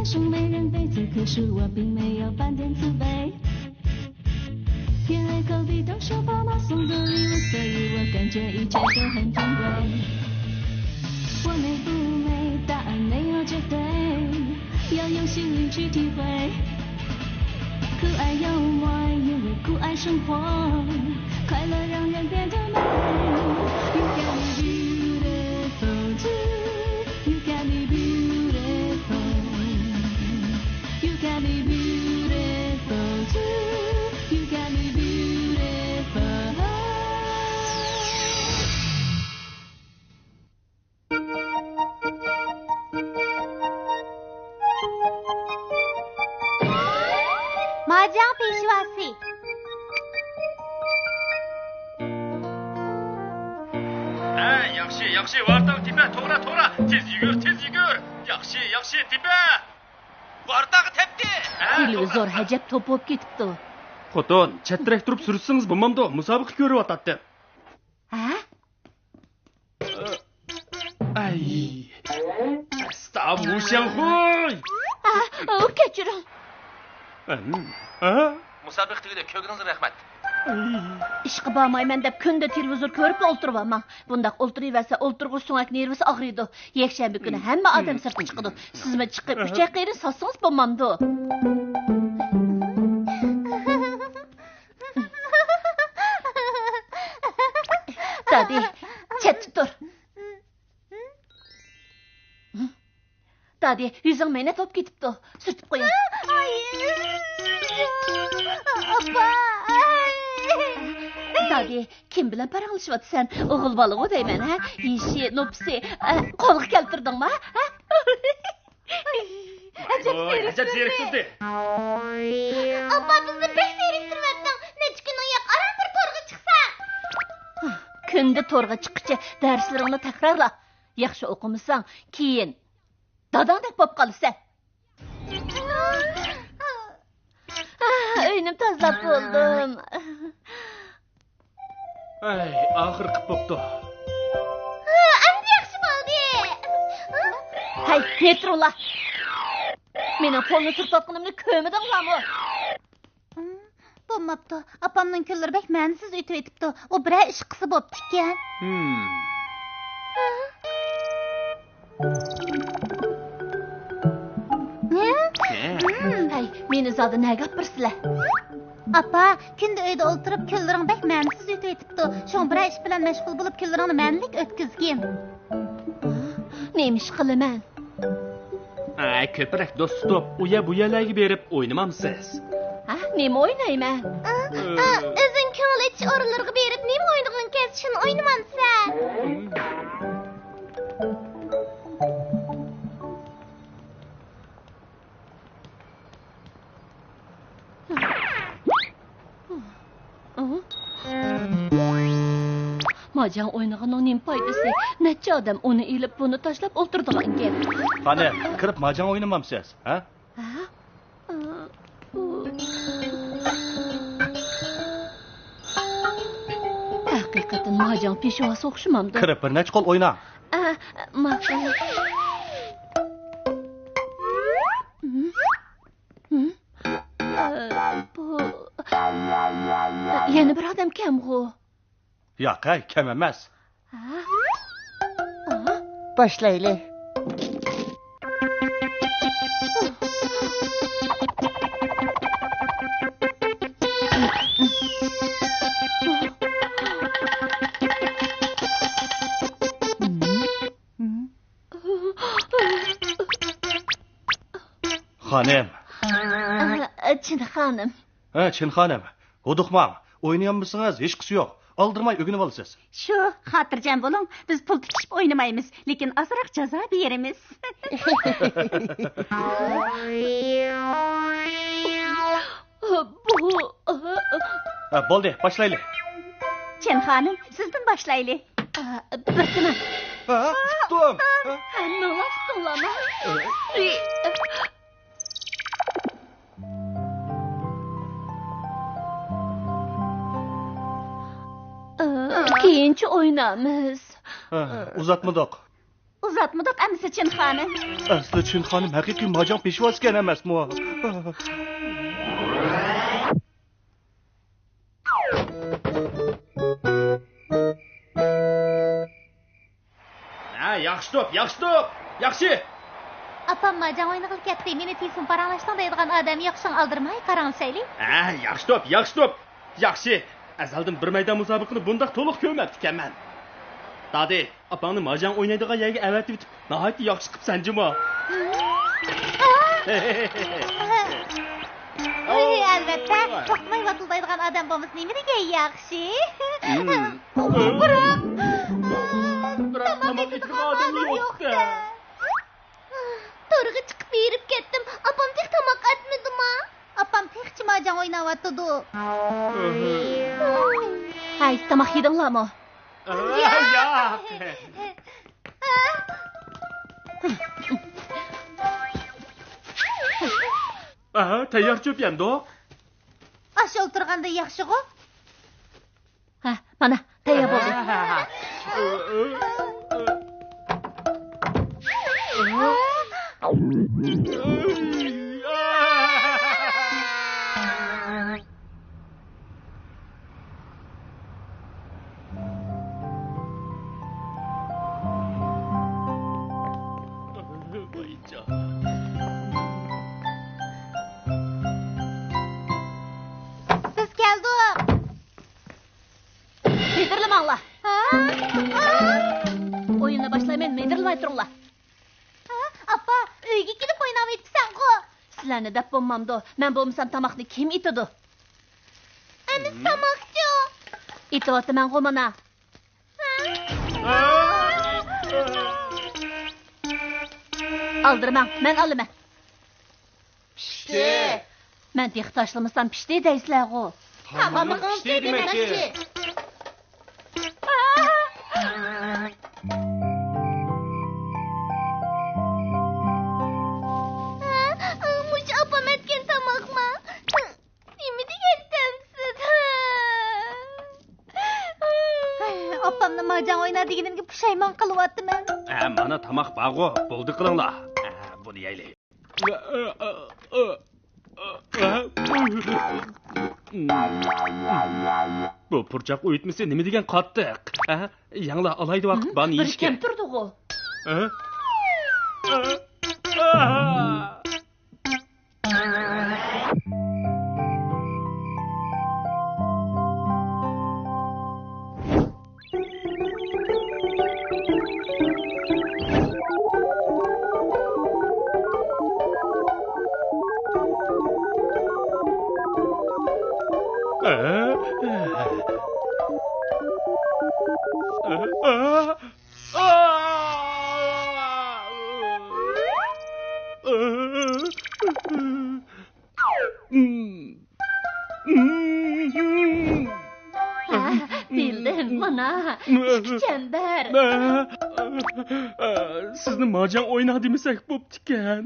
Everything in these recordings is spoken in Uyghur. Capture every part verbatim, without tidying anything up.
说没人陪，此刻是我并没有半点慈悲。天黑口鼻都说爸妈送的礼物，所以我感觉一切都很珍贵。我美不美，答案没有绝对，要用心灵去体会。酷爱幽默，因为酷爱生活，快乐让人变得美。You got me beautiful too. You got me beautiful. You got me beautiful too. You got me beautiful. ماجاڭ پېشۋاسى. ھە، ياخشى، ياخشى، ۋارتاغ تېپە، توغرا، توغرا، تېز يۈگۈر، تېز يۈگۈر. ياخشى، ياخشى، تېپە. ۋارتاغ تەپتى. ھە، تېلېۋىزور توغرا. ئەجەب توپا بولۇپ كېتىپتۇ. خوتۇن، چەترەك تۇرۇپ سۈرتسىڭىز بولمامدۇ؟ مۇسابىقە كۆرۈۋاتاتتىم. ھە؟ ئەي. ئەستا، ۋۇشياڭخۇي. ئا، ئۇ، كەچۈرۈڭ. ئەم، ئا؟ مۇسابىقە تۈگىدى، كۆرگىنىڭىزگە رەھمەت. ئەي. ئىشقا بارمايمەن دەپ كۈندە تېلېۋىزور كۆرۈپلا ئولتۇرۇۋالماڭ. بۇنداق ئولتۇرۇۋەرسە ئولتۇرغۇچ سۆڭەك نېرۋىسى ئاغرىيدۇ. يەكشەنبە كۈنى ھەممە ئادەم سىرتقا چىقىدۇ. سىزمۇ چىقىپ ئۈچەي قېرىنى ساتسىڭىز بولمامدۇ؟ دادى، چەتتە تۇر. دادى، يۈزۈڭ مەينەت بولۇپ كېتىپتۇ. سۈرتۈپ قوياي. ئاپا. دادى، كىم بىلەن پاراڭلىشىۋاتىسەن؟ ئوغۇل بالىغۇ دەيمەن، ھە؟ يېشى، نوپۇسى، ئە، قولغا كەلتۈردۈڭمۇ، ھە؟ ئەجەب زېرىكتۈردى. ئاپا، بىزنى بەك زېرىكتۈرۈۋەتتىڭ. نەچچە كۈن ئۇياق ئاران بىر تورغا چىقساق. كۈندە تورغا چىققىچە دەرسلىرىڭنى تەكرارلا. ياخشى ئوقۇمىساڭ، كېيىن داداڭدەك بولۇپ قالىسەن. ئاھ، ئۆينى تازىلاپ بولدۇم. ئەي، ئاخىرى قىپ بوپتۇ. ئەمدى ياخشى بولدى. ھەي، نېترونلار! مېنىڭ پولنى سۈرتۈۋاتقىنىمنى كۆرمىدىڭلارمۇ؟ بولماپتۇ. ئاپامنىڭ كۈنلىرى بەك مەنىسىز ئۆتۈۋېتىپتۇ. ئۇ بىرەر ئىش قىلسا بوپتىكەن. ھىم. ھە؟ ھە؟ ھەي، مېنى زادى نەگە ئاپىرىسىلەر؟ ئاپا، كۈندە ئۆيدە ئولتۇرۇپ كۈنلىرىڭ بەك مەنىسىز ئۆتۈۋېتىپتۇ. شۇڭا بىرەر ئىش بىلەن مەشغۇل بولۇپ كۈنلىرىڭنى مەنىلىك ئۆتكۈزگىن. نېمە ئىش قىلىمەن؟ ئە، كۆپرەك دوست تۇتۇپ، ئۇ يەر بۇ يەرلەرگە بېرىپ ئوينىمامسىز؟ ھە، نېمە ئوينايمەن؟ ئا، ئا، ئۆزۈڭ كۆڭۈل ئېچىش ئورۇنلىرىغا بېرىپ نېمە ئوينىغۇڭ كەلسە شۇنى ئوينىمامسەن؟ ماجاڭ ئوينىغىنىڭ نېمە پايدىسى؟ نەچچە ئادەم ئۇنى ئېلىپ، بۇنى تاشلاپ ئولتۇرىدىغان گەپ. قانى، كىرىپ ماجاڭ ئوينىمامسىز، ھە؟ ھە؟ ھەقىقەتەن ماجاڭ پېشۋاسى ئوخشىمامدۇ؟ كىرىپ بىر نەچچە قول ئويناڭ. ئە، ماقۇل. ھىم؟ ھىم؟ ئە، بۇ، يەنە بىر ئادەم كەمغۇ؟ ياق، ھەي، كەم ئەمەس. ھە؟ ئا؟ باشلايلى. خانىم. ئا، چىن خانىم. ھە، چىن خانىم. ھودۇقماڭ. ئوينىيالمىسىڭىز، ھېچقىسى يوق. ئالدىرىماي ئۆگىنىۋالىسىز. شۇ، خاتىرجەم بولۇڭ. بىز پۇل تىكىشىپ ئوينىمايمىز، لېكىن ئازراق جازا بېرىمىز. بۇ، ھە، بولدى، باشلايلى. چىن خانىم، سىزدىن باشلايلى. بىر تىنىڭ. ھە، ئۇتتۇم. ھەممىڭلار ئۇتتۇڭلارمۇ؟ كېيىنچە ئوينارمىز. ئۇزاتمىدۇق. ئۇزاتمىدۇق ئەمىسە چىن خانىم. ئەسلى چىن خانىم ھەقىقىي ماجاڭ پېشۋاسىكەن ئەمەسمۇ؟ ھە، ياخشى توپ، ياخشى توپ، ياخشى. ئاپام ماجاڭ ئوينىغىلى كەتتى. مېنى تېلېفون پاراڭلاشتۇرۇڭ دەيدىغان ئادەم يوق، شۇڭا ئالدىرىماي قاراڭلىشايلى. ھە، ياخشى توپ، ياخشى توپ، ياخشى. ئەزەلدىن بىر مەيدان مۇسابىقىنى بۇنداق تولۇق كۆرمەپتىكەنمەن. دادى، ئاپاڭنى ماجاڭ ئوينايدىغان يەرگە ئەۋەتىۋېتىپ، ناھايىتى ياخشى قىپسەن جۇمۇ. ئەي، ئەلۋەتتە، توختىماي ۋاتىلدايدىغان ئادەم بولمىسا نېمە دېگەن ياخشى. بىراق، بىراق تاماق ئېتىدىغان ئادەم يوق-دە. تورغا چىقىپ ھېرىپ كەتتىم. ئاپام تېخى تاماق ئەتمىدىما؟ ئاپام تېخىچە ماجاڭ ئويناۋاتىدۇ. ھەي، تاماق يېدىڭلارمۇ؟ ياق. ئاھا، تەييار چۆپ يەمدۇق. ئاش ئولتۇرغاندا ياخشىغۇ. ھە، مانا، تەييار بولدى. بىز كەلدۇق. مىدىرلىماڭلار. ھە؟ ئويۇننى باشلايمەن، مىدىرلىماي تۇرۇڭلار. ھە؟ ئاپا، ئۆيگە كېلىپ ئويناۋېتىپسەنغۇ. سىلەرنى دەپ بولمامدۇ؟ مەن بولمىسام تاماقنى كىم ئېتىدۇ؟ ئەمىسە تاماقچۇ؟ ئېتىۋاتىمەنغۇ مانا. ئالدىرىماڭ، مەن ئالىمەن. پىشتى. مەن تېخى تاشلىمىسام پىشتى دەيسىلەرغۇ. تامىقىڭىز پىشتى دېمەكچى. مۇشۇ ئاپام ئەتكەن تاماقما؟ نېمە دېگەن تەمسىز. ئاپامنى ماجاڭ ئوينا دېگىنىمگە پۇشايمان قىلىۋاتىمەن. ھە، مانا تاماق بارغۇ، بولدى قىلىڭلار. ھە، بۇنى يەيلى. بۇ پۇرچاق ئۇيۇتمىسى نېمە دېگەن قاتتىق؟ ھە؟ يەڭلا، ئالاھىدە ۋاقىت بارنى بىر يېيىشكە. كەم تۇردىغۇ. ھە؟ ھە، بىلدىم، مانا، ئىككى چەمبەر. سىزنى ماجاڭ ئوينا دېمىسەك بوپتىكەن.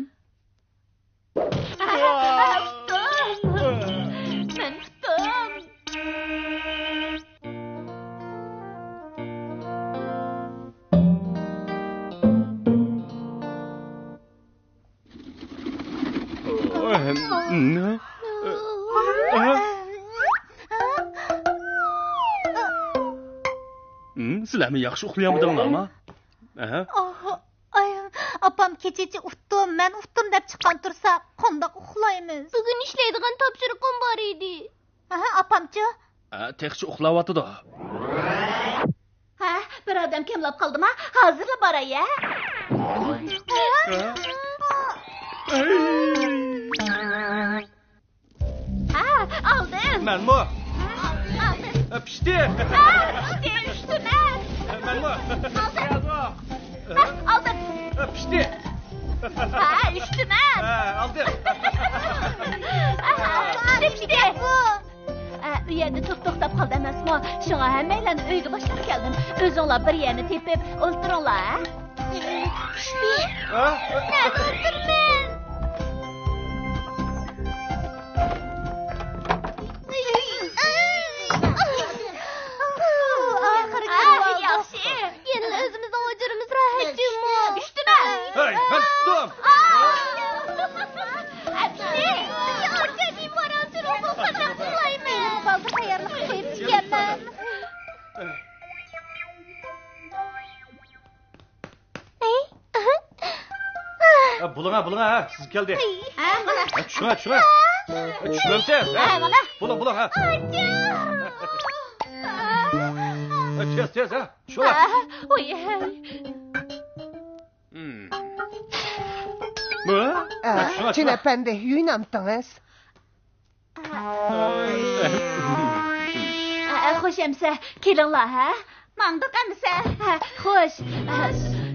ئۇتتۇم! مەن ئۇتتۇم! سىلەرمۇ ياخشى ئۇخلىيالمىدىڭلارمۇ؟ ئاپام كېچىچە ئۇتتۇم، مەن ئۇتتۇم دەپ چىققان تۇرسا، قانداق ئۇخلايمىز؟ بۈگۈن ئىشلەيدىغان تاپشۇرۇقۇم بار ئىدى. ئاپامچۇ؟ تېخىچە ئۇخلاۋاتىدۇ. ھە، بىر ئادەم كەملاپ قالدىما؟ ھازىرلا باراي ھە. ھە، ئالدىم. مەنمۇ. ئالدىم. پىشتى. ھە، پىشتى، ئۈچتە مەن. مەنمۇ. ئالدىم. ھە، ئالدىم. پىشتى. ھە، ئۈچتە مەن. ھە، ئالدىم. ھە، پىشتى. ئە، ئۇ يەردە توپ توختاپ قالدى ئەمەسمۇ؟ شۇڭا ھەممەيلەننى ئۆيگە باشلاپ كەلدىم. ئۆزۈڭلار بىر يەرنى تېپىپ ئولتۇرۇڭلار، ھە؟ ھە؟ مەن ئولتۇرىمەن. ئاخىرى ئاھ، كىرىۋالدۇق. ياخشى. يەنىلا ئۆزىمىزنىڭ ھۇجرىمىز راھەت جۇمۇ. ھە، بولۇڭ، ھە، بولۇڭ، ھە، سىز كەلدى. ھە، مانا. ھە، چۈشۈڭ، ھە، چۈشۈڭ، ھە. ھە، چۈشۈڭ تېز، ھە. ھە، مانا. بولۇڭ، بولۇڭ، ھە. ھە، تېز، تېز، ھە. چۈشۈڭ. ھە، ۋاي، ھەي. ھە، چۈشۈڭ، ھە، چۈشۈڭ. ئە، چىن ئەپەندى، يۇيۇنامتىڭىز؟ ئە، خوش ئەمسە، كېلىڭلار، ھە؟ ماڭدۇق ئەمسە. ھە، خوش. ئە،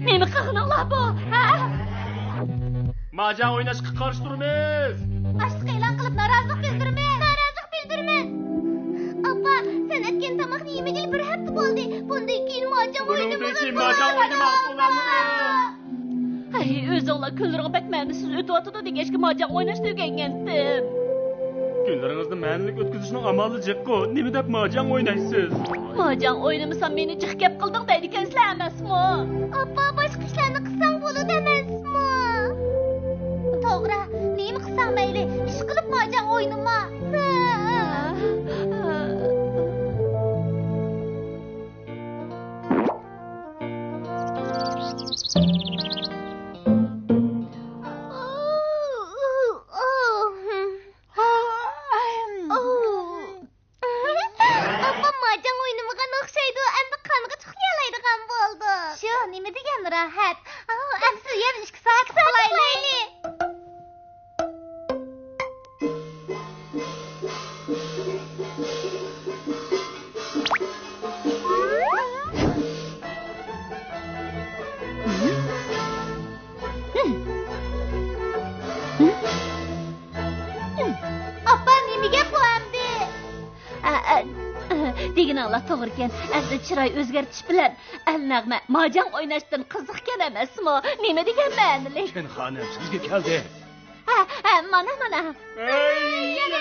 نېمە قىلغىنىڭلار بۇ، ھە؟ ماجاڭ ئويناشقا قارشى تۇرىمىز. ئاچلىق ئېلان قىلىپ نارازىلىق بىلدۈرىمىز. نارازىلىق بىلدۈرىمىز. ئاپا، سەن ئەتكەن تاماقنى يېمىگىلى بىر ھەپتە بولدى. بۇندىن كېيىن ماجاڭ ئوينىمىغىن. بۇنىڭدىن كېيىن ماجاڭ ئوينىماڭ، ئۇلارنى. ھەي، ئۆزۈڭلار كۈنلىرىڭ بەك مەنىسىز ئۆتۈۋاتىدۇ دېگەچكە ماجاڭ ئويناشنى ئۆگەنگەنتىم. كۈنلىرىڭىزنى مەنىلىك ئۆتكۈزۈشنىڭ ئامالى جىققۇ، نېمە دەپ ماجاڭ ئوينايسىز؟ ماجاڭ ئوينىمىسام مېنى جىق گەپ قىلدىڭ دەيدىكەنسىلەر ئەمەسمۇ؟ ئاپا، باشقا ئىشلارنى قىلساڭ بولىدۇ ئەمەسمۇ؟ توغرا، نېمە قىلساڭ مەيلى، ئىشقىلىپ ماجاڭ ئوينىما. ئاپام ماجاڭ ئوينىمىغان ئوخشايدۇ، ئەمدى قانغىچە ئۇخلىيالايدىغان بولدۇق. شۇ، نېمە دېگەن راھەت. ئەمسە يەنە ئىككى سائەت ئۇخلايلى. ئاپا، نېمە گەپ بۇ ئەمدى؟ ئە، ئە، دېگىنىڭلار توغرىكەن. ئەسلى چىراي ئۆزگەرتىش بىلەن ئەلنەغمە ماجاڭ ئويناشتىن قىزىقكەن ئەمەسمۇ؟ نېمە دېگەن مەنىلىك؟ كەن خانىم، سىزگە كەلدى. ھە، ھە، مانا، مانا. ئەي، يەنە